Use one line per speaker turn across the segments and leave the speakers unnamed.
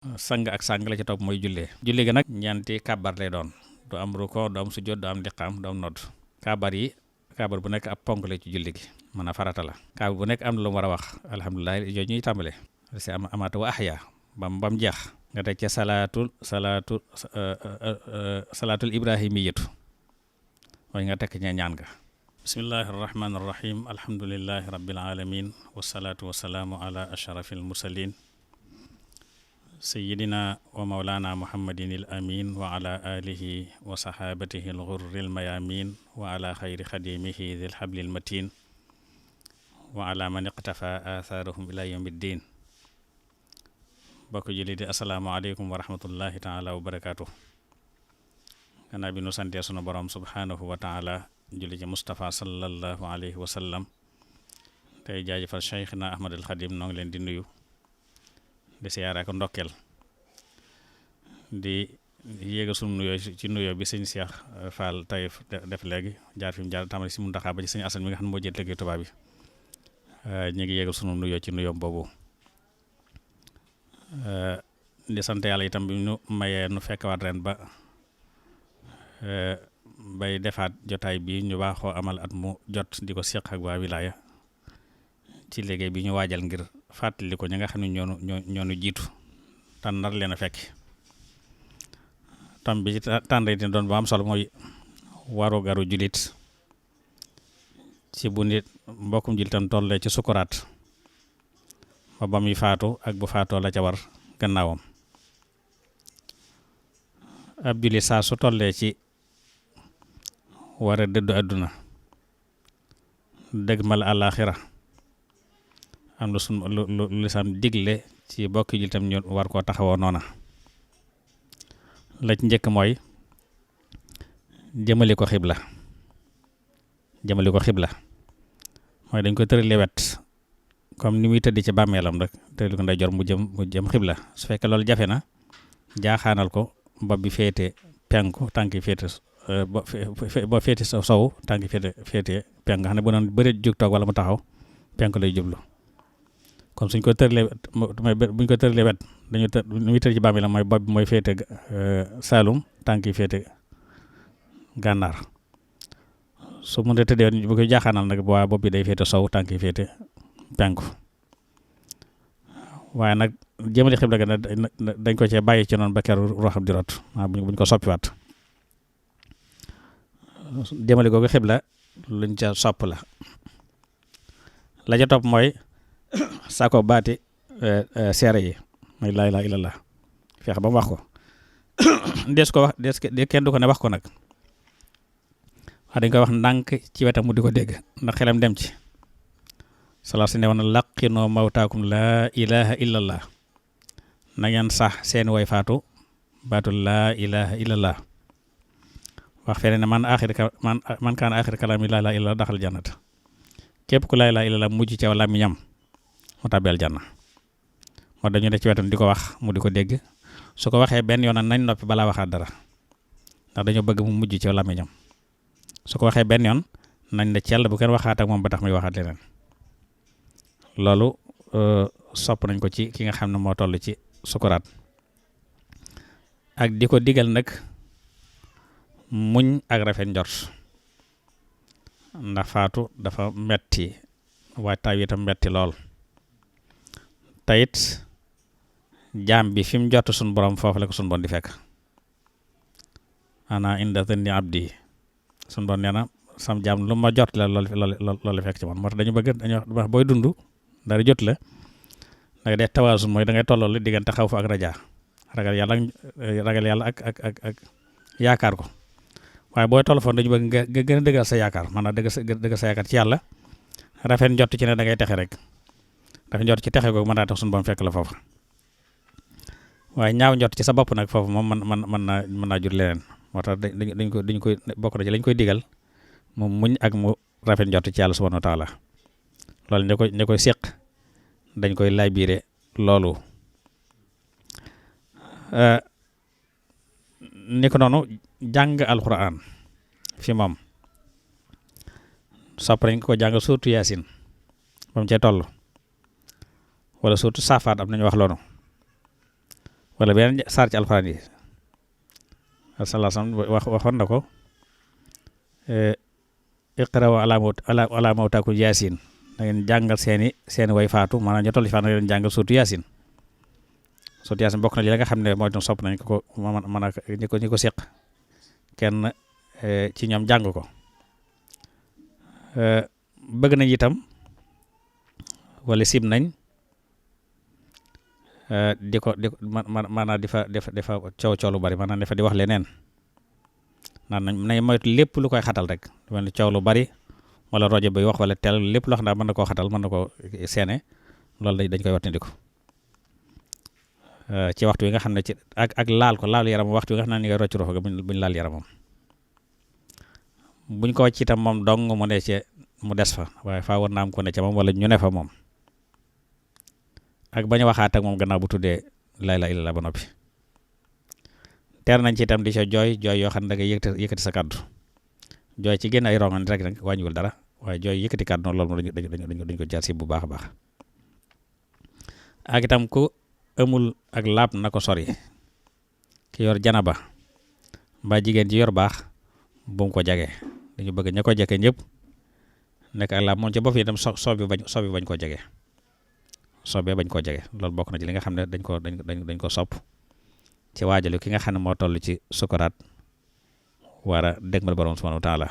sang ak sang la ci topp mooy jullee julli gi nag ñeenti kàbbar lay doon du am ruko du am sujjóot du am liqaam du am nodd kàbbar bu nekk ab ponk la ci julli gi mën a farata la kàbbar bu nekk am na lu mu war a wax alhamdulilah yooyu ñuy tàmbale si amaata wa ahya bam jeex nga teg ca salaatul ibrahimiyatu waaye nga tekk ña ñaan nga bismillahi arrahmani irrahim alhamdulilahi rabbil alamin wasalaatu wasalaamu ala ashrafil mursalin sayidina wa maulana muhammadin il amin wa ala alihi wa sahabatihi al ghurril mayamin wa ala xayri xadimihi dhil hablil matin wa ala man iqtafa atharahum ila yawmiddin bokk julli di assalaamu aleykum wa rahmatullahi taala wa barakatuh gannaaw bi nu santee sunu borom subhanahu wa taala julli ci Mustafa sallallahu alayhi wa sallam tey jaajëfal Cheikhna Ahmad al Khadim noo ngi leen di nuyu di siyaare ko ndokkeel di yéega sunu nuyoo ci nuyoo bi sëñ Cheikh Fall Taïf def léegi jaar fi mu jaar tamit si Muntaxa ba ci sëñ Asan mi nga xam ne moo jël liggéey tubaab bi ñu ngi yéega sunu nuyoo ci nuyoo boobu di sant yàlla itam bi ñu mayee nu fekkawaat ren ba bay defaat jotaay bi ñu baaxoo amal at mu jot di ko seq ak waa wilaaya ci liggéey bi ñu waajal ngir fàttali ko ñi nga xam ne ñoonu jiitu tan nar leen a fekk tam bi ci tànn di doon bu am solo mooy waru garu julit ci bu nit mbokkum julitam tollee ci sukuraat ba muy faatu ak bu faatoo la ca war gannaawam ab julit saa su tollee ci war a dëddu àdduna dëgmal àllaaxira am lu lislaam digle ci bokki jullitam ñu war koo taxawoo noona la ci njëkk mooy jëmali ko xibla mooy dañ ko tërale wet comme ni muy tëddi ci bàmmeelam rek tërali ko ndeyjoor mu jëm xibla su fekkee loolu jafe na jaaxaanal ko bopp bi féete penku tànk yi féete boo féete sow tànk yi féete penku nga xam ne bu doon bëri jóg toog wala mu taxaw penku lay jublu kon suñ ko tërlee buñ ko tërlee wet dañu tër nu muy tër ci bàmmeelam mooy bopp bi mooy féete saalum tànk yi féete gànnaar su mu dee tëddee bu ko jaaxaanal nag bu waa bopp bi day féete sow tànk yi féete penku waaye nag jëmali xibla ga dañ ko cee bàyyi ci noonu ba keroog roxam di rot buñ ko soppiwaat jëmali googu xibla luñ ca sopp la ca topp mooy saako baati seere yi mooy laa ilaaha illallah feex ba mu wax ko dees ko wax kenn du ko ne wax ko nag wax dañ koy wax ndànk ci wetam mu di ko dégg ndax xelam dem ci salaa si ne woon laqinoo mawtaakum laa ilaaha illallah na ngeen sax seen way faatu baatu laa ilaaha illallah wax fene ne man kaana aaxir kalaami laa ilaaha illallah daxal jannata képp ku laa ilaaha illallah mujj ci làmmiñam mu tàbbeel janna moo dañu ne ci wetam di ko wax mu di ko dégg su ko waxee benn yoon nañ noppi balaa waxaat dara ndax dañoo bëgg mu mujj ci làmmiñam su ko waxee benn yoon nañ ne cell bu kenn waxaat ak moom ba tax muy waxaat leneen loolu sopp nañ ko ci ki nga xam ne moo toll ci sukuraat ak di ko digal nag muñ ak rafet njort ndax faatu dafa metti waajtaay wi itam metti lool tayit jaam bi fi mu jot suñ borom foofu la ko suñ borom di fekk ana inda zanni abdi suñ borom nee na sam jaam lu ma jot la loolu fekk ci man moo tax dañu bëgg dañu wax booy dund dara jot la danga def tawaasun mooy da ngay tolloo li diggante xaw fa ak rajaa ragal yàlla ak yaakaar ko waaye booy toll foon dañu bëgg nga gën a dëggal sa yaakaar maanaam dëggal sa yaakaar ci yàlla rafet njott ci ne da ngay texe rek rafet njott ci texe googu mën naa tax suñu boom fekk la foofu waaye ñaaw njott ci sa bopp nag foofu moom mën naa jur leneen moo tax dañ koy bokk na ci lañ koy digal mu muñ ak mu rafet njott ci yàlla subhanahu wa taala loolu ña koy séq dañ koy laabiire loolu ni ko noonu jàng alxuraan fi moom sopp nañ ko jàng surtout yaasin ba mu cee toll wala surtout saafaat am nañu wax loolu wala beneen saar ci alxuraan yi sallallahu alayhi wasallam waxoon na ko iqra'u ala mawtaakum yaasin da ngeen jàngal seeni way faatu maanaam ñu toll ci faatu na ngeen jàngal surtout yaasin bokk na li nga xam ne mooy doon sopp nañ ko mën a ñi ko seq kenn ci ñoom jàng ko bëgg nañ itam wala sib nañ di ko maanaam di fa coow lu bari maanaam dafa di wax leneen naan nañ moytu lépp lu koy xatal rek mel ni coow lu bari wala rajo bi wax wala tel lépp loo xam ne mën na koo xatal mën na koo seene loolu dañ koy wattandiku ci waxtu wi nga xam ne ci ak laal yaramam waxtu wi nga xam ne ni ngay rocc roxo ga buñ laal yaramam buñ ko wàcc itam moom dong mu ne ci mu des fa waaye faa war naa am ko ne ca moom wala ñu ne fa moom ak bañ a waxaat ak moom gannaaw bu tuddee laa ilaaha illallaah ba noppi teer nañ ci itam di ca jooy yoo xam ne da ngay yëkkati sa kàddu jooy ci génn ay rongan rek nag wàññiwul dara waaye jooy yëkkati kàddu noonu loolu moom dañ ko jaar si bu baax a baax ak itam ku amul ak laab na ko sori ki yor janaba mbaa jigéen ji yor baax bu mu ko jage dañu bëgg ña ko jege ñëpp nekk ak laab moom ci bopp itam soobi bañ koo jege soobee bañ koo jege loolu bokk na ci li nga xam ne dañ ko sopp ci waajalu ki nga xam ne moo toll ci sukuraat war a dégmal borom subhanahu wa taala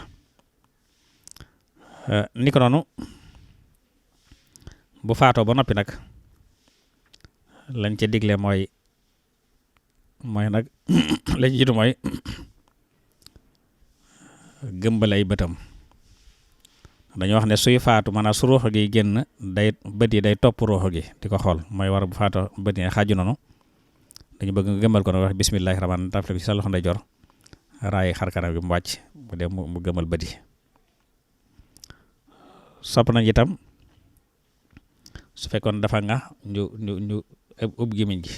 ni ko noonu bu faatoo ba noppi nag lañ ca digle mooy nag lañ jiitu mooy gëmbal ay bëtam dañoo wax ne suy faatu maanaam su ruux gi génn bët yi day topp ruux gi di ko xool mooy war bu faatoo bët yi xaaju noonu dañu bëgg nga gëmbal ko nag wax bismillaahi rahmaan tafle ko ci sa loxo ndeyjoor raay xar kanam gi mu wàcc bu dee mu gëmal bët yi sopp nañ itam su fekkoon dafa nga ñu ub gémmiñ gi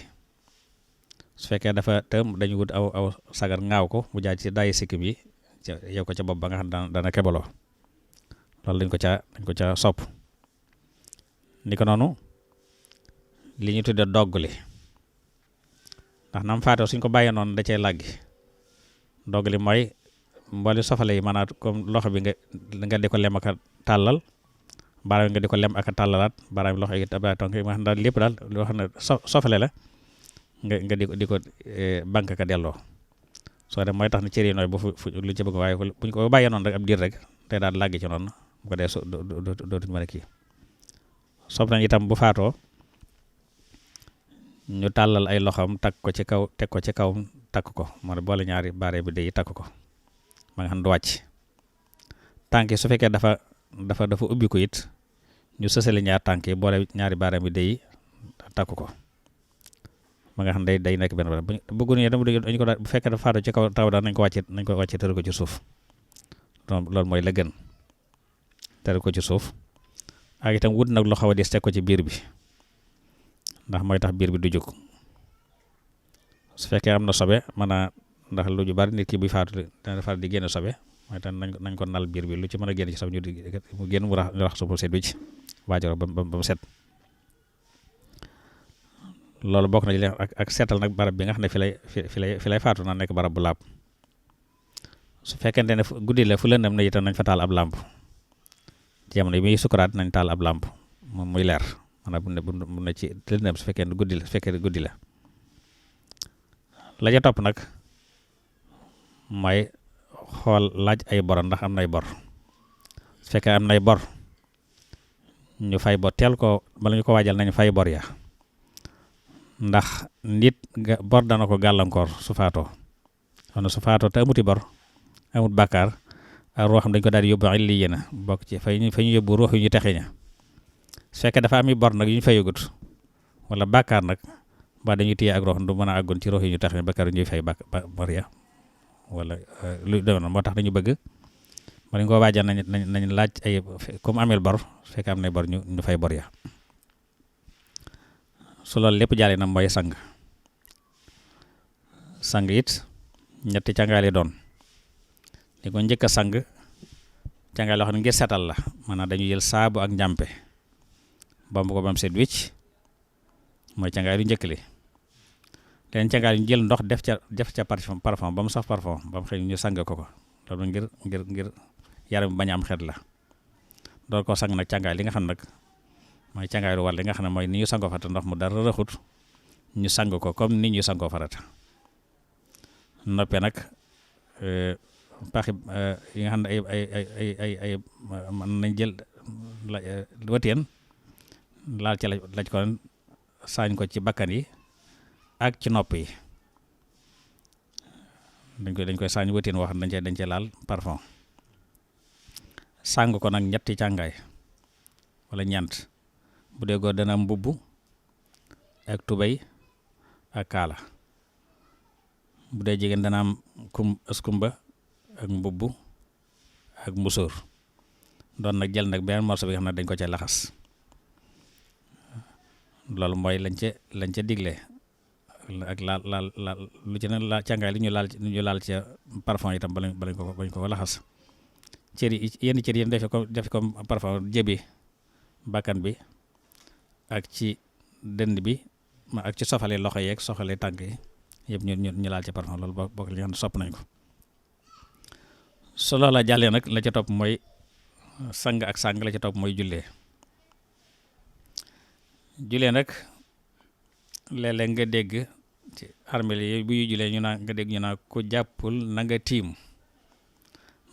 su fekkee dafa tëm dañu wut aw sagar ngaaw ko mu jaaj ci dayi sikkim yi yow ko ca bopp ba nga xam dana kebaloo loolu dañ ko ca sopp ni ko noonu li ñu tudde dogg li ndax nam faatoo suñ ko bàyyee noonu da cee làggi dogg li mooy mbooli sofale yi maanaam comme loxo bi nga di ko lem ak a tàllal baaraam nga di ko lem ak a tàllalaat baaraam loxo yi tabaa tonk yi ma xam daal lépp daal loo xam ne sofale la nga di ko banque ka delloo soo dem mooy tax ne cër yi nooy bu fu lu ci bëgg waaye buñ ko bàyyee noonu rek ab diir rek te daal làggi ci noonu bu ko dee dootuñ mën a kii sopp nañ itam bu faatoo ñu tàllal ay loxoom teg ko ci kaw takk ko moo ne boole ñaari baare bi dey takk ko ma nga xam du wàcc tànk yi su fekkee dafa ubbi ko it ñu sësali ñaar tànk yi boole ñaari baare bi dey takk ko ma nga xam day nekk benn bare bëggu ñu dañu ko bu fekkee dafa faatoo ci kaw taw daal nañ ko wàcce tëral ko ci suuf loolu mooy la gën tëral ko ci suuf ak itam wut nag lu xaw a des teg ko ci biir bi ndax mooy tax biir bi du jóg su fekkee am na sobe ndax lu ju bari nit ki buy faatu dana faatu di génn sobe mooy tax nañ ko nal biir bi lu ci mën a génn ci sobe mu génn mu rax suuf set bi ci waajoro ba mu set loolu bokk na ci ak seetal nag barab bi nga xam ne fi lay faatu na nekk barab bu laab su fekkente ne guddi la fu lëndëm na itam nañ fa taal ab làmp ci jamono yi muy sukuraat nañ taal ab làmp moom muy leer maanaam bu ne ci lëndëm su fekkee guddi la la ca topp nag mooy xool laaj ay bor ndax am nay bor su fekkee am nay bor ñu fay bor teel ko bala ñu ko waajal nañ fay bor ya ndax nit bor dana ko gàllankoor su faatoo xam ne su faatoo te amuti bor amut bàkkaar ak roo xam dañ ko daal di yóbbu illi yéena bokk ci fa ñu yóbbu ruux yu ñu texe ña su fekkee dafa ami bor nag yu ñu fayagut wala bàkkaar nag ba dañuy téye ak roo xam du mën a àggoon ci ruux yu ñu texe ña bàkkaar ñuy fay bor ya wala lu demee noonu moo tax dañu bëgg ma dañ ko waajal nañ laaj ay comme ameel bor su fekkee am na bor ñu fay bor ya su loolu lépp jàllee na mooy sang it ñetti càngaay li doon li ko njëkk a sang càngaay loo xam ne ngir setal la maanaam dañu jël saabu ak njàmpe bamb ko bam set wicc mooy càngaay lu njëkk li leen cangaay ñu jël ndox def ca parfum ba mu saf parfum ba mu xëy ñu sang ko loolu ngir yaram bañ a am xet la door koo sang nag cangaay li nga xam nag mooy cangaay lu war li nga xam ne mooy ni ñu sangoo farata ndox mu dara rëxut ñu sang ko comme ni ñu sangoo farata noppee nag paxi yi nga xam ne ay mën nañ jël wëteen laal ci laj ko saañ ko ci bakkan yi ak ci nopp yi dañ koy saañ wëteen wax dañ cee laal parfum sàng ko nag ñetti càngaay wala ñeent bu dee góor dana am mbubb ak tubéy ak kaala bu dee jigéen dana am askumba ak mbubb ak musóor doon nag jël nag benn morceau bi nga xam ne dañ ko ca laxas loolu mooy lañ ca digle ak laal lu ci ne la càngaay li ñu laal ca parfum itam bañ ko laxas cër yi yenn cër yi def ko parfum jëbi bakkan bi ak ci dënd bi ak ci sofale loxo yeeg soxale tànk yi yëpp ñu laal ci parfum loolu bokk li nga xam ne sopp nañ ko su loola jàllee nag la ca topp mooy sang ak sang la ca topp mooy jullee nag léeg-léeg nga dégg ci armeel yi bu ñu jullee nga dégg ñu naa ku jàppul na nga tiim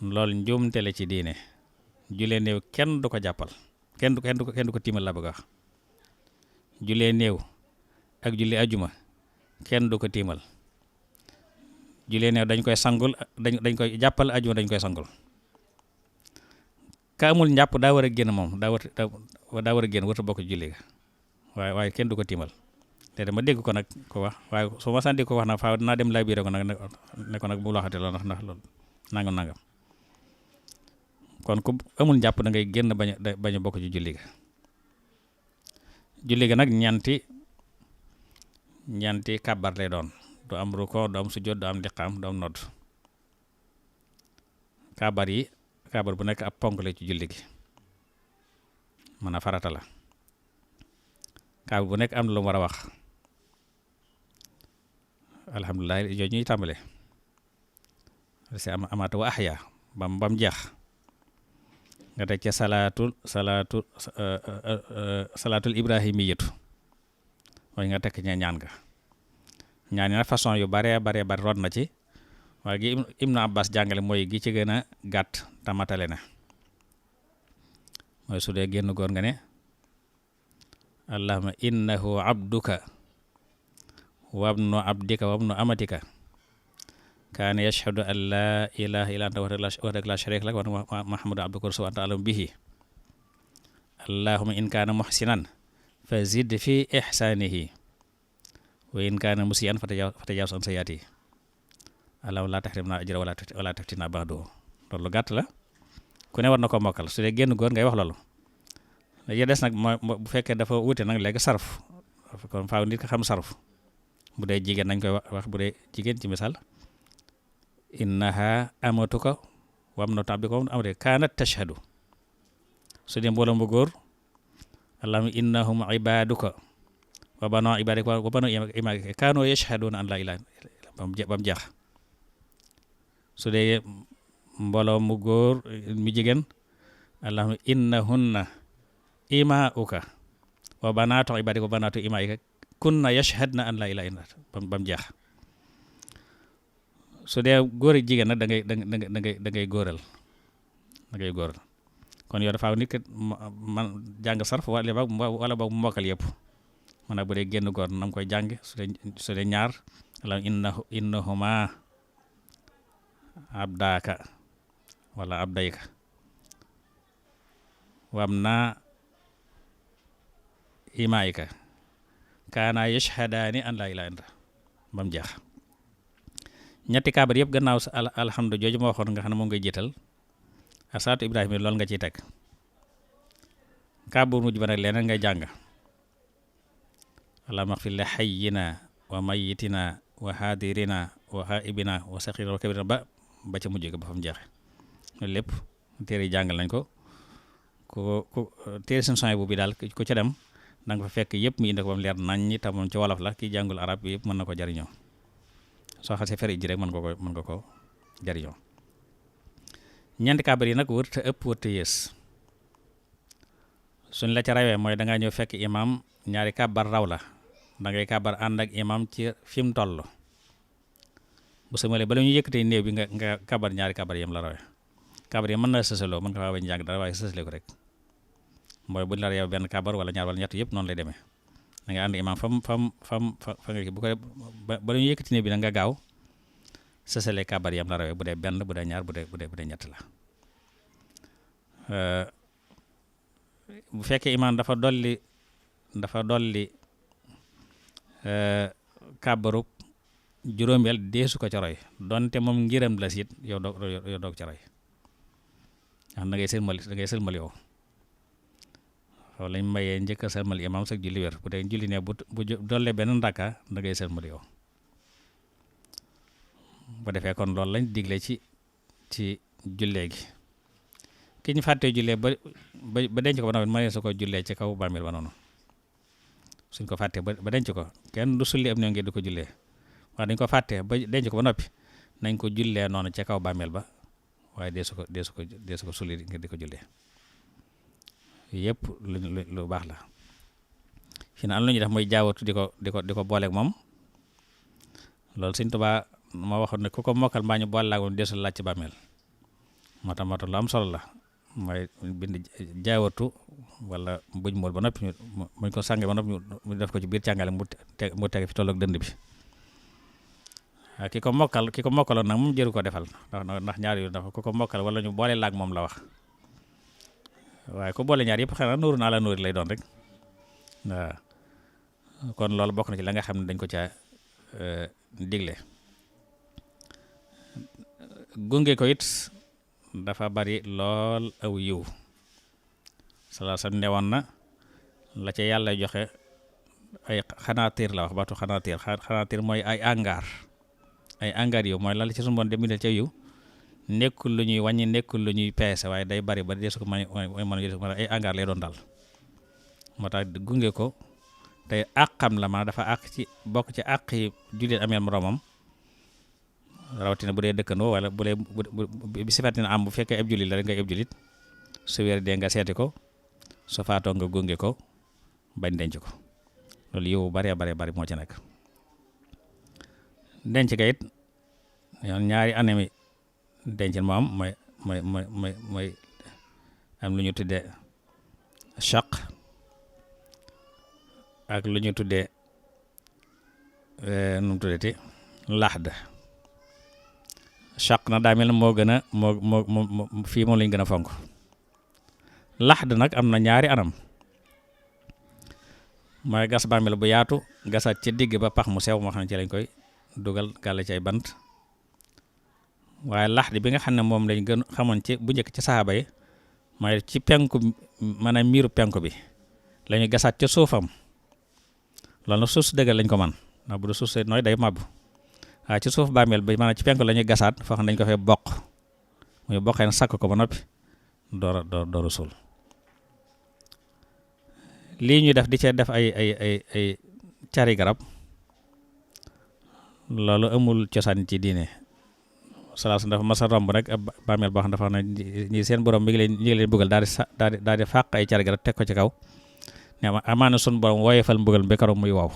loolu njuumte la ci diine jullee néew kenn du ko jàppal kenn du ko tiimal la bëgg a wax jullee néew ak julli ajuma kenn du ko tiimal jullee néew dañ koy sangul dañ koy jàppal ajuma dañ koy sangul ka amul njàpp daa war a génn moom daa war a génn warta bokk julli ga waaye kenn du ko tiimal te dama dégg ko nag ko wax waaye su ma sànni ko wax nag faaw dinaa dem lay biire ko nag ne ko nag bu waxate loolu ndax loolu nangam kon ku amul njàpp da ngay génn bañ a bokk ci julli ga nag ñanti kàbbar lay doon du am ruko du am sujjóot du am liqaam du am nodd kàbbar bu nekk ab ponk la ci julli gi mën a farata la kàbbar bu nekk am na lu mu war a wax alhamdulilah yooyu ñuy tàmbale si amaata wa ahya bam jeex nga teg ca salaatul ibrahimiyatu mooy nga tekk ña ñaan nga ñaan na façon yu bare rod na ci waaye gi Ibnu Abbas jàngale mooy gi ci gën a gàtt tamatale na mooy su dee génn góor nga ne allahumma innahu abduka wabnu abdika wabnu amatika kaana yashhadu an laa ilaha illa anta wahdaka la sharika lak wa anna muhammadan abduka wa rasuluhu anta alam bihi allahumma in kaana muhsinan fa zid fi ihsanihi wa in kaana musii'an fa tajaawaz an sayyi'atihi allahumma laa tahrimna ajra wala taftinna ba'dahu loolu gàtt la ku ne war na ko mokkal su dee génn góor ngay wax loolu la des nag bu fekkee dafa wute nag léegi sarf kon faaw nit ko xam sarf bu dee jigéen nañ koy wax bu dee jigéen ci misaal innaha amatuka wabnatu abdika wabnatu amatika kaanat tashhadu su dee mbooloo mu góor allahumma innahum ibaduka wa banu ibadika wa banu imaika kaanu yashhaduna an la ilaha illa ba mu jeex su dee mbooloo mu góor mu jigéen allahumma innahunna imauka wa banatu ibadika wa banatu imaika kunna yashhadna an la ilaha illa ba mu jeex su dee góor ak jigéen nag da ngay góoral kon yow dafa nit ki man jàng sarf wala ba mu mokkal yëpp man nag bu dee génn góor nam koy jàng su dee ñaar la innahuma abdaka wala abdayka wam na imaayka kaana yashhadaani an laa ilaaha illa ba mu jeex ñetti kaabar yëpp gannaaw alhamdu jooju ma waxoon nga xam ne moom ngay jiital asaatu ibrahima loolu nga ciy teg kaabar mujj ba nag leneen ngay jàng allahumma ighfir li hayyina wa mayyitina wa haadirina wa haibina wa saxirina wa kabirina ba ca mujj ga ba fa mu jeexe loolu lépp téere yi jàngal nañ ko ku téere seen soñ bu bi daal ku ca dem da nga fa fekk yëpp mu indi ko ba mu leer nañ ñi tam moom ci wolof la kii jàngul arab yëpp mën na ko jariñoo soo xasee fere ji rek mën nga ko jariñoo. ñeenti kàbbar yi nag wërta ëpp wërta yées suñ la ca rawee mooy da ngaa ñëw fekk imam ñaari kàbbar raw la da ngay kàbbar ànd ak imam ci fi mu toll bu sëmalee bala ñu yëkkatee néew bi nga kàbbar ñaari kàbbar yam la rawee kàbbar yi mën na sësaloo mën nga faa bañ jàng dara waaye sësale ko rek mooy buñ la yow benn kàbbar wala ñaar wala ñett yëpp noonu lay demee da ngay ànd imam fa nga bu ko bala ñu yëkkati néew bi nag nga gaaw sësale kàbbar yam la rawee bu dee benn bu dee ñaar bu dee ñett la bu fekkee imaam dafa dolli kàbbarub juróomeel deesu ko ca roy donte moom ngiram la siit yow doog ca roy xam da ngay sëlmal yow lañ mayee njëkk a sëlmal imaam sax julli wér bu dee julli ne bu dollee benn rakka da ngay sëlmal yow bu defee kon loolu lañ digle ci jullee gi ki ñu fàttee jullee ba denc ko ba noppi mënee su ko jullee ci kaw bàmmeel ba noonu suñ ko fàttee ba denc ko kenn du sulli am ñoo ngi du ko jullee waaye dañ ko fàttee ba denc ko ba noppi nañ ko jullee noonu ca kaw bàmmeel ba waaye deesu ko sulli ngir di ko jullee yëpp lu baax la fi na am lu ñuy def mooy jaawatu di ko booleeg moom loolu Sëñ Tuubaa ma waxoon ne ku ko mokkal mbaa ñu boole laa woon deesul laaj ci bàmmeel moo tax lu am solo la mooy bind jaawatu wala buñ mool ba noppi muñ ko sànge ba noppi mu def ko ci biir càngale mu tege fi tolloog dënd bi ki ko mokkaloon nag moom jëru ko defal ndax ñaar yu dafa ku ko mokkal wala ñu boole laag moom la wax waaye ku boole ñaar yëpp xanaa nuuru naa la nuuri lay doon rek waaw kon loolu bokk na ci la nga xam ne dañ ko ca digle gunge ko it dafa bari lool aw yiw salaasam newoon na la ca yàlla joxe ay xanaatiir la wax baatu xanaatiir mooy ay angaar yiw mooy la ci sunu boon dem bindal ca yiw nekkul lu ñuy wàññi nekkul lu ñuy peese waaye day bari ba deesu ko mën ay angaar lay doon daal moo tax gunge ko tey àqam la ma dafa àq ci bokk ci àq yi jullit ameel moroomam rawatina bu dee dëkkandoo wala bu dee bi sifatina am bu fekkee ab jullit la rek ngay ab jullit su weer dee nga seeti ko su faatoo nga gunge ko bañ denc ko loolu yow bari moo ci nekk denc ga it yoon ñaari anami dencin moo am mooy am lu ñu tuddee chaq ak lu ñu tuddee nu mu tuddati laxd chaq na daa mel moo gën a moo fii moom lañ gën a fonk laxd nag am na ñaari anam mooy gas bàmmeel bu yaatu gasaat ci digg ba pax mu sew moo xam ne ci lañ koy dugal gàll ci ay bant waaye laxd bi nga xam ne moom lañ gën xamoon ci bu njëkk ci saxaaba yi mooy ci penku maanaam miiru penku bi lañu gasaat ca suufam loolu nag suuf si dëggal lañ ko man ndax bu du suuf si nooy day màbb waaye ci suuf bàmmeel bi maanaam ci penku la ñuy gasaat foo xam ne dañ ko fee bokk muy bokkee na sakk ko ba noppi dooru suul lii ñuy def di cee def ay cari garab loolu amul cosaan ci diine salaas dafa masa romb rek ab bàmmeel boo xam dafa xam ne ñi seen borom mi ngi leen bëggal daal di fàq ay cari garab teg ko ci kaw ne amaana sun borom woyefal mbugal bi karoom muy waaw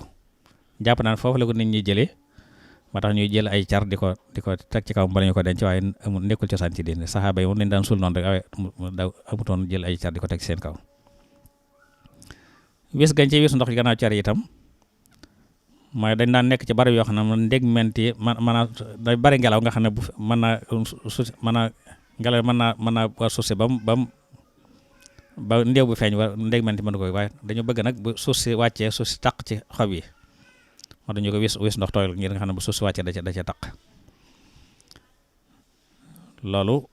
jàpp naan foofu la ko nit ñi jëlee moo tax ñuy jël ay car di ko teg ci kaw bala ñu ko denc waaye amul nekkul cosaan ci diine saxaaba yi moom lañ daan suul noonu rek waaye daw amutoon jël ay car di ko teg ci seen kaw wis gañ ci wis ndox ci gannaaw car yi itam mooy dañ daan nekk ci barab yoo xam ne ndég menti man day bari ngelaw nga xam ne bu mën naa suuf ngelaw mën naa war suuf si ba ndéew bu feeñ war ndég menti mënu ko waaye dañu bëgg nag bu suuf si wàccee suuf si taq ci xob yi moo dañu ko wis ndox tooyal ngir nga xam ne bu suuf si wàccee da ca taq loolu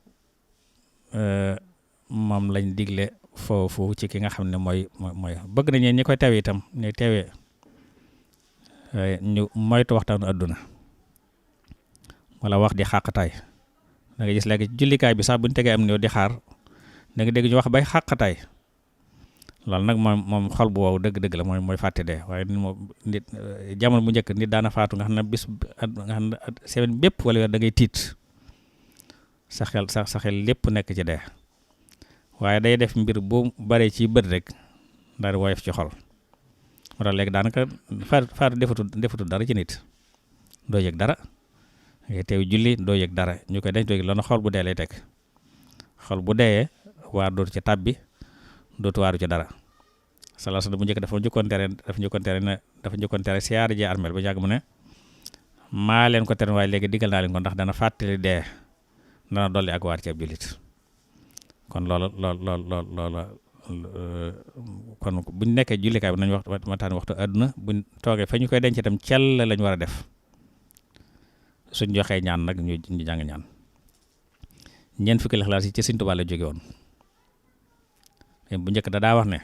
moom lañ digle foofu ci ki nga xam ne mooy bëgg nañu ñi koy teewee itam ne teewee ñu moytu waxtaanu àdduna wala wax di xàqataay da nga gis léegi jullikaay bi sax bu ñu tegee am néew di xaar da nga dégg ñu wax bay xàqataay loolu nag moom xol bu wow dëgg-dëgg la mooy fàtte dee. waaye nit jamono bu njëkk nit daana faatu nga xam ne bis nga xam ne semaine bépp wala da ngay tiit sa xel lépp nekk ci dee. waaye day def mbir bu bare ci bët rek daal di woyof ci xol. moo tax léegi daanaka faatu defatu dara ci nit doo yëg dara ngay teew julli doo yëg dara ñu koy denc doo yëg loolu xol bu dee lay teg. xol bu deeyee waar dootu ci tàbbi dootu waaru ci dara. sallallahu alayhi wasallam bu njëkk dafa njëkkoon tere siyaare ji armeel ba yàgg mu ne maa leen ko tere waaye léegi digal naa leen ko ndax dana fàttali dee dana dolli ak waar ci ab jullit. kon loolu kon buñ nekkee jullikaay bi nañu waxtaan waxtu àdduna buñ toogee fa ñu koy denc itam cell lañ war a def. suñ joxee ñaan nag ñu jàng ñaan. ñeent fukki Ixlaas yi ci Sëñ Tuubaa la jóge woon bu njëkk daa wax ne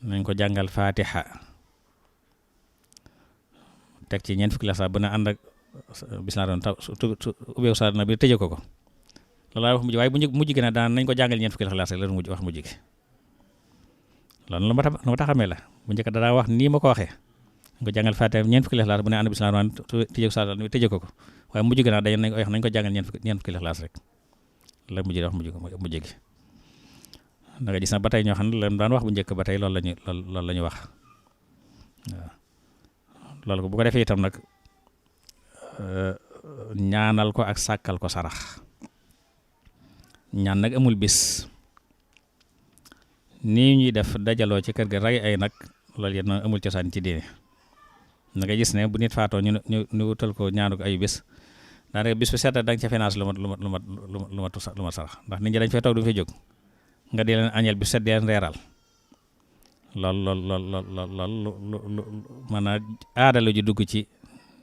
nañ ko jàngal Faatiha teg ci ñeent fukki Ixlaas bu ne ànd ak bismillah doon ubbeeku sa na bi tëje ko loolu laa wax mujj waaye bu mujj gi ne daan nañ ko jàngal ñeent fukki Ixlaas rek la mujj wax mujj gi loolu lu ma tax xamee la bu njëkk daa wax nii ma ko waxee nañ ko jàngal Faatiha ñeent fukki Ixlaas bu ne ànd bismillah doon tëje sa na bi tëje ko waaye mujj gi nañ ko jàngal ñeent fukki Ixlaas rek la mujj wax mujj gi da nga gis na ba tey ñoo xam ne leen daan wax bu njëkk ba tey loolu la ñu wax waaw loolu ko bu ko defee itam nag ñaanal ko ak sàkkal ko sarax. ñaan nag amul bis nii ñuy def dajaloo ci kër ga rey ay nag loolu yéen amul cosaan ci diine. da nga gis ne bu nit faatoo ñu wutal ko ñaanu ko ay bis daanaka bis bu set da nga ca finance lu mat sarax ndax nit ñi dañ fay toog du fay jóg nga di leen añeel bis set di leen reeral lool maanaam aada la ju dugg ci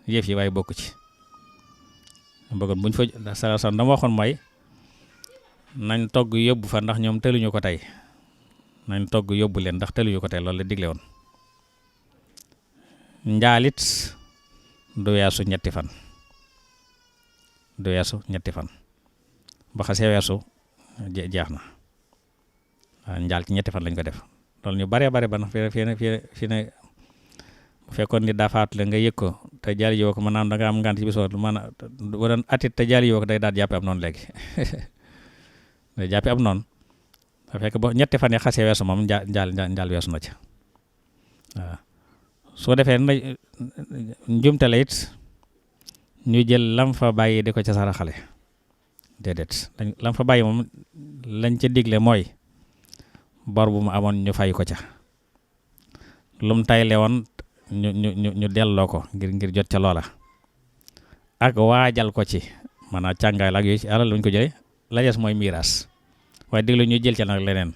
yëf yi waaye bokk ci. bëggoon buñ fa salaam dama waxoon mooy nañ togg yóbbu fa ndax ñoom tëluñu ko tey nañ togg yóbbu leen ndax tëluñu ko tey loolu la digle woon. njaalit du weesu ñetti fan ba xasee weesu jeex na waaw njaal ci ñetti fan lañ ko def loolu ñu bare ba na fi ne bu fekkoon ni daa faatu la nga yëg ko te jaali yoo ko maanaam da nga am ngant ci bis maanaam bu doon atit te jaali yoo ko day daal jàppe am noonu léegi day jàppe am noonu da fekk ba ñetti fan yi xasee weesu moom njaal weesu na ci waaw soo defee na njumte la it ñu jël lam fa bàyyi di ko ca saraxale déedéet lam fa bàyyi moom lañ ca digle mooy bor bu mu amoon ñu fay ko ca lum tayle woon ñu delloo ko ngir jot ca loola ak waajal ko ci maanaam càngaay la ak yooyu ci alal luñ ko jëlee la des mooy miiras waaye diglu ñu jël ca nag leneen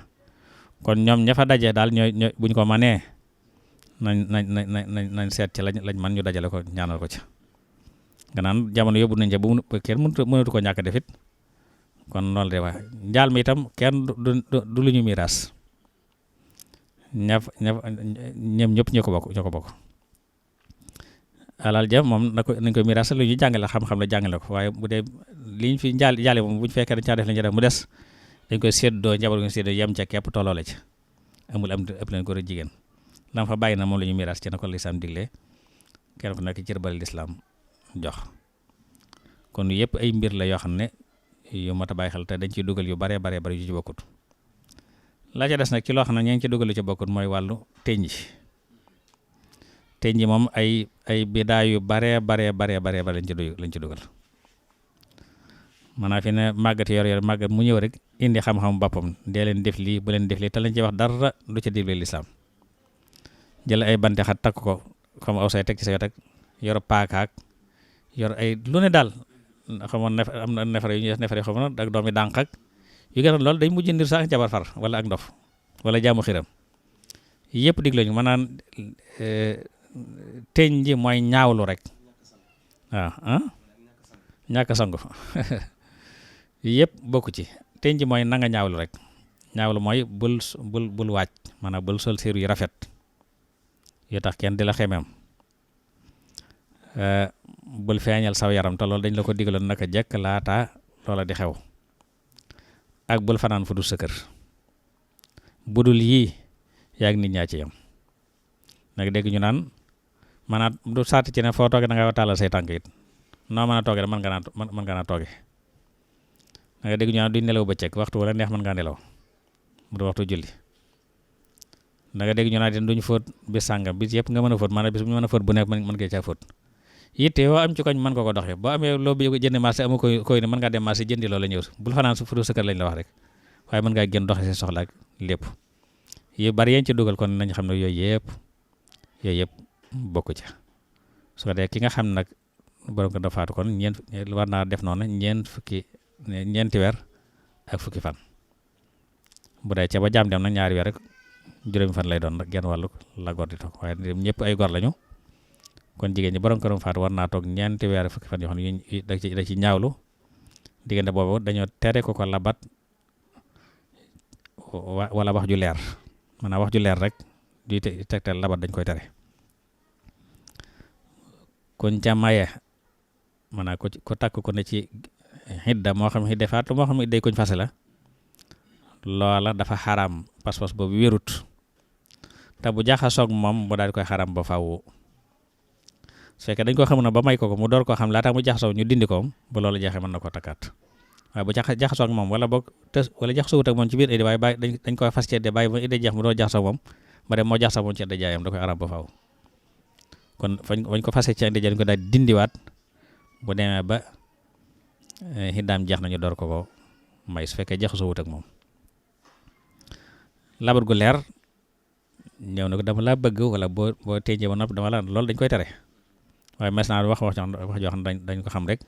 kon ñoom ña fa daje daal ñooy buñ ko manee nañ seet ci lañ man ñu dajale ko ñaanal ko ca nga naan jamono yóbbu nañ ca bu kenn mënatu ko ñàkk defit kon loolu de wax njaal mi itam kenn du lu ñu miiras ñoom ñëpp ñoo ko bokk alal ja moom nañ ko miiras lu ñu jàngale xam-xam la jàngale ko waaye bu dee liñ fi jaale moom bu ñu fekkee dañ caa def lañ ca def mu des dañ koy séddoo njaboot ko séddoo yem ca képp tolloole ci amul ëpp leen góor a jigéen lam fa bàyyi na moom la ñu miiras ci na ko lislaam digle kenn ku nekk cër bal lislaam jox kon yëpp ay mbir la yoo xam ne yu mat a bàyyi xel te dañ ciy dugal yu bare yu ci bokkut la ca des nag ci loo xam ne ñeen ci dugal yu ci bokkut mooy wàllu teñji moom ay bidaa yu bare lañ ci dugal maanaam fi ne màggat yor màggat mu ñëw rek indi xam-xam boppam dee leen def lii bu leen def lii te lañ ci wax dara du ca digle lislaam jël ay bante xat takk ko xam aw say teg ci sa wet ak yor paakaak yor ay lu ne daal xamoon am na nefere yu ñuy def nefere xamoon ak doomi dànq ak yu gën a loolu day mujj ndir sax jabar far wala ak ndof wala jaamu xiram yëpp digle ñu maanaam teñ ji mooy ñaawlu rek waaw ñàkk sangu yëpp bokku ci teñ ji mooy nanga ñaawlu rek ñaawlu mooy bul waaj maanaam bul sol séeru yu rafet yu tax kenn di la xemeem bul feeñal saw yaram te loolu dañ la ko digaloon naka jekk laata loola di xew ak bul fanaan fu du sa kër budul yii yaa ngi nit ñaa ci yam nag dégg ñu naan maanaam du sàtt ci ne foo tooge da nga tàllal say tànk it noo mën a tooge mën nga naa tooge nag dégg ñu naan duñ nelaw bëccëg waxtu wala neex mën ngaa nelaw mu du waxtu julli da nga dégg ñu naan duñ fóot bis sàngam bis yëpp nga mën a fóot maanaam bis bu ñu mën a fóot bu nekk mën nga caa fóot yitte yoo am ci koñ mën ko doxee boo amee loo bi jënd marché amu koy ne mën ngaa dem marché jëndi loola ñëw bul fanaan su fu sa kër lañ la wax rek waaye mën ngaa génn doxe si soxla ak lépp yu bari yéen ci dugal kon nañ xam ne yooyu yëpp bokku ca su ko dee ki nga xam nag borom ko dafa faatu kon war naa def noonu ñeenti weer ak fukki fan bu dee ca ba jaam dem nag ñaari weer rek juróomi fan lay doon nag genn wàllu la gor di toog waaye ñëpp ay gor lañu kon jigéen ñi borom këram faatu war naa toog ñeenti weer fukki fan yoo xam ne da ci ñaawlu diggante boobu dañoo tere ko labat wala wax ju leer maanaam wax ju leer rek di tegtal labat dañ koy tere kon ca maye maanaam ko takk ko ne ci xidda moo xam xidda faatu moo xam day koñ fase la loola dafa xaram pas-pas boobu wérut te bu jaxasoog moom mu daal di koy xaram ba faaw su fekkee dañ ko xamu na ba may ko mu door koo xam laata mu jaxasoo ñu dindi ko ba loolu jeexee mën na koo takkaat waaye bu jaxasoo ak moom wala boog wala jaxasoo wut ak moom ci biir idée waaye dañ koy fas ci idée bàyyi ba idée jeex mu doon jaxasoo moom ba dem moo jaxasoo moom ci idée jaayam da koy arab ba faaw kon fañ ko fasee ci idée dañ ko daal dindiwaat bu demee ba xiddaam jeex nañu door ko may su fekkee jaxasoo wut ak moom labat gu leer ñëw na ko dama laa bëgg wala boo teejee ba noppi dama la loolu dañ koy tere waaye mes naa wax joo xam ne dañ ko xam rek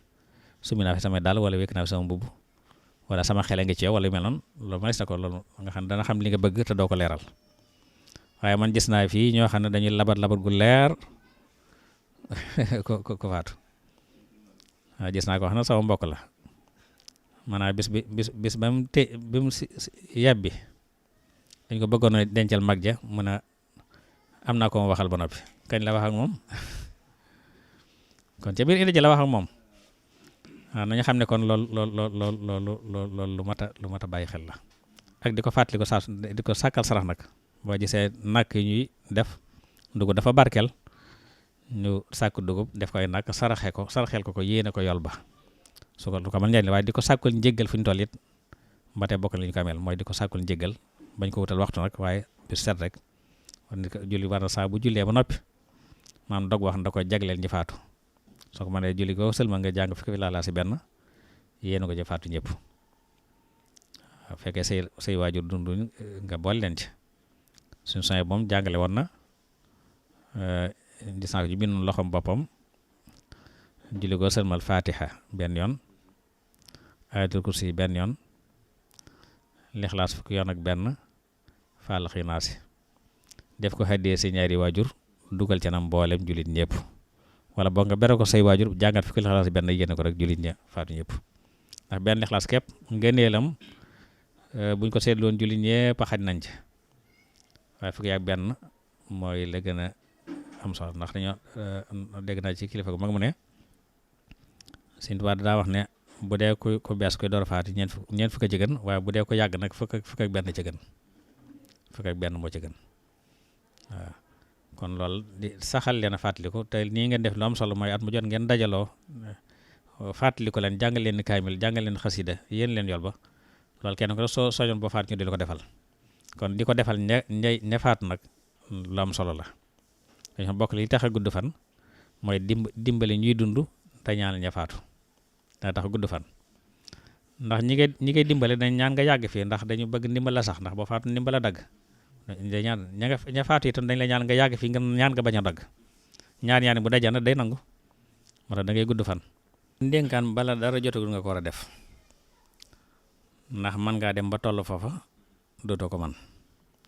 sumi naa fi samay daal wala wékk naa fi sama mbubb wala sama xele ngi ci yow wala yu mel noonu loolu mënees na ko loolu nga xam ne dana xam li nga bëgg te doo ko leeral waaye man gis naa fii ñoo xam ne dañuy labat gu leer ko faatu waaw gis naa ko wax na sama mbokk la maanaam bis ba mu yàbbi dañ ko bëggoon a dencal mag ja mun a am naa ko ma waxal ba noppi kañ la wax ak moom kon ca biir indi ji la wax ak moom waaw nañu xam ne kon loolu lu mat a bàyyi xel la ak di ko fàttali ko saa di ko sàkkal sarax nag boo gisee nàkk yi ñuy def dugub dafa barkeel ñu sàkk dugub def ko ay nàkk saraxeel ko yéene ko yol ba su ko mën njëriñ waaye di ko sàkkul njéggal fu ñu toll it ba tey bokk na li ñu ko ameel mooy di ko sàkkul njéggal bañ ko wutal waxtu nag waaye bi set rek kon nit ko julli war na saa bu jullee ba noppi maanaam dog wax da ko jagleel ñi faatu soo ko mënee julli ko sëlma nga jàng fukki laalaa si benn yéen ko ci faatu ñëpp waaw fekkee say waajur dund nga boole leen ci suñu soñ moom jàngale woon na gis naa ko ci bind loxoom boppam julli ko sëlmal fatiha benn yoon ayatul kursi benn yoon lixlaas fukki yoon ak benn faalax yi naasi def ko xaddee si ñaari waajur dugal ca nam mboolem jullit ñëpp wala boo nga bere ko say waajur jàngat fukki lixlaas benn yéene ko rek jullit ña faatu ñëpp ndax benn lixlaas képp ngëneelam buñ ko seetloon jullit ñëpp xaj nañ ci waaye fukki ak benn mooy la gën a am solo ndax dañoo dégg naa ci kilifa gu mag mu ne Sëñ Tuubaa daa wax ne bu dee ku bees koy door a faati ñeent fukk ci gën waaye bu dee ko yàgg nag fukk ak benn ci gën fukk ak benn moo ci gën waaw kon loolu di saxal leen a fàttaliku te nii ngeen def lu am solo mooy at mu jot ngeen dajaloo fàttaliku leen jàngal leen kaamil jàngal leen xasida yéen leen yool ba loolu kenn ko soo soñoon boo faat ñu di la ko defal kon di ko defal ñe faatu nag lu am solo la dañoo bokk li tax a gudd fan mooy dimbali ñuy dund te ñaanal ña faatu daa tax gudd fan ndax ñi ngay dimbale dañ ñaan nga yàgg fii ndax dañu bëgg ndimbal la sax ndax boo faatu ndimbal la dagg dañ ñaan ña faatu itam dañ la ñaan nga yàgg fii nga ñaan nga bañ a dagg ñaan bu dajana day nangu moo tax da ngay gudd fan ndénkaan bala dara jotagul nga ko war a def ndax mën ngaa dem ba toll foofa dootoo ko man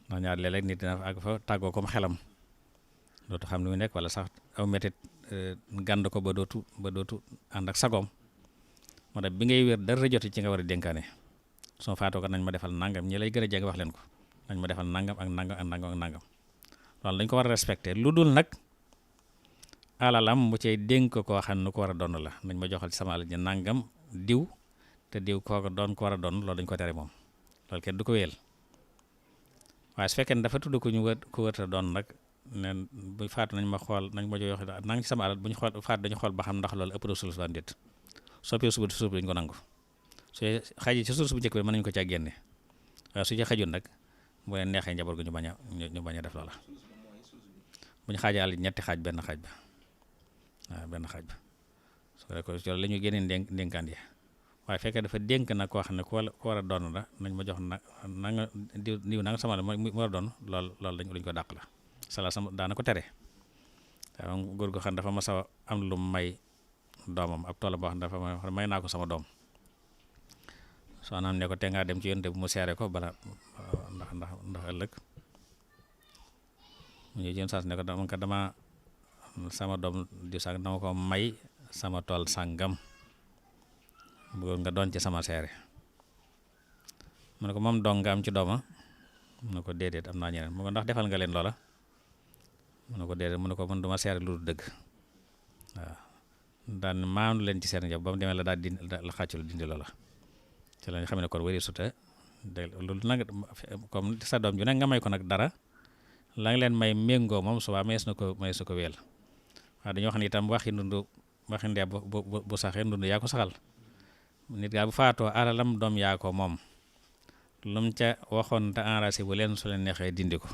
ndax ñaar léeg-léeg nit dina fa àgg fa tàggoo comme xelam dootu xam ni mu nekk wala sax aw métit gànd ko ba dootu ànd ak sagoom moo tax bi ngay wér dara joti ci nga war a dénkaane soo faatoo ko nañ ma defal nangam ñi lay gën a jege wax leen ko nañ ma defal nangam ak nangam ak nangam ak nangam loolu dañ ko war a respecté lu dul nag alalam mu cay dénk koo xam ne nu ko war a doon la nañ ma joxal ci sama alal ji nangam diw te diw kooku doon ko war a doon loolu dañ ko tere moom loolu kenn du ko wéyal waaye su fekkee ne dafa tudd ku wërta doon nag neen bu faatu nañ ma xool nañ ma jox nang ci sama alal bu ñu xool faatu dañu xool ba xam ndax loolu ëpp na sulus ba déet soppee suuf dañu ko nangu su xaji ci sulus bu njëkk bi mën nañu ko caa génne waaye su ci xajul nag bu leen neexee njaboot gi ñu bañ a def loola bu ñu xaajee àll ñetti xaaj benn xaaj ba waaw benn xaaj ba su ko defee la ñu génnee ndénkaan yi waaye fekkee dafa dénk nag koo xam ne ku war a doon la nañ ma jox na nga diw na nga sama la mu war a doon loolu lañ ko dàq la sala sama daana ko tere waaw góor goo xam ne dafa mas a am lu may doomam ab toolam boo xam ne dafa may naa ko sama doom soo naam ne ko te ngaa dem ci yonte bu mu seere ko bala ndax ëllëg mu ñëw jën saas ne ko dama sama doom di sàng dama ko may sama tool sàngam bëggoon nga doon ci sama seere mu ne ko moom dong nga am ci dooma mu ne ko déedéet am naa ñeneen mu ne ko ndax defal nga leen loola mu ne ko déedéet mu ne ko man duma seere lu dul dëgg waaw daan maanu leen ci seen njab ba mu demee la daal di la xàccul dindi loola ci lañ xam ne kon wari suta loolu nag comme sa doom ju ne nga may ko nag dara la nga leen may méngoo moom subaa may su ko weel waaw dañoo wax ne itam waxi ndee bu saxee ndund yaa ko saxal nit gaa bu faatoo alalam doom yaa ko moom lu mu ca waxoon te enragé bu leen su leen neexee dindi ko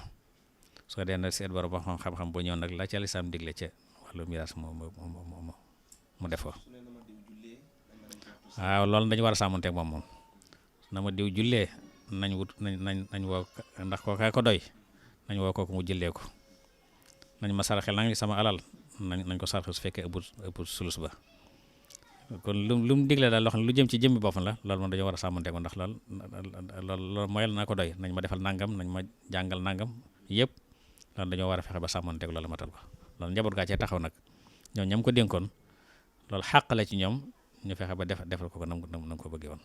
soo dee nag seet borom xam-xam bu ñëw nag la ca lislaam digle ca wàllu miraas mu def ko waaw loolu dañu war a sàmmanteeg moom na ma diw jullee nañ woo ndax kooka ko doy nañ woo kooku mu jullee ko nañ ma saraxel nag sama alal nañ ko saraxel su fekkee ëpp sulus ba kon lu mu digle daal loo xam ne lu jëm ci jëmmi boppam la loolu moom dañoo war a sàmmanteeg moom ndax loolu mooyal naa ko doy nañ ma defal nangam nañ ma jàngal nangam yëpp loolu dañoo war a fexe ba sàmmanteeg loolu matal ko loolu njaboot gaa cee taxaw nag ñoom ñam ko dénkoon loolu xàq la ci ñoom ñu fexe ba defal ko nam ko bëggee woon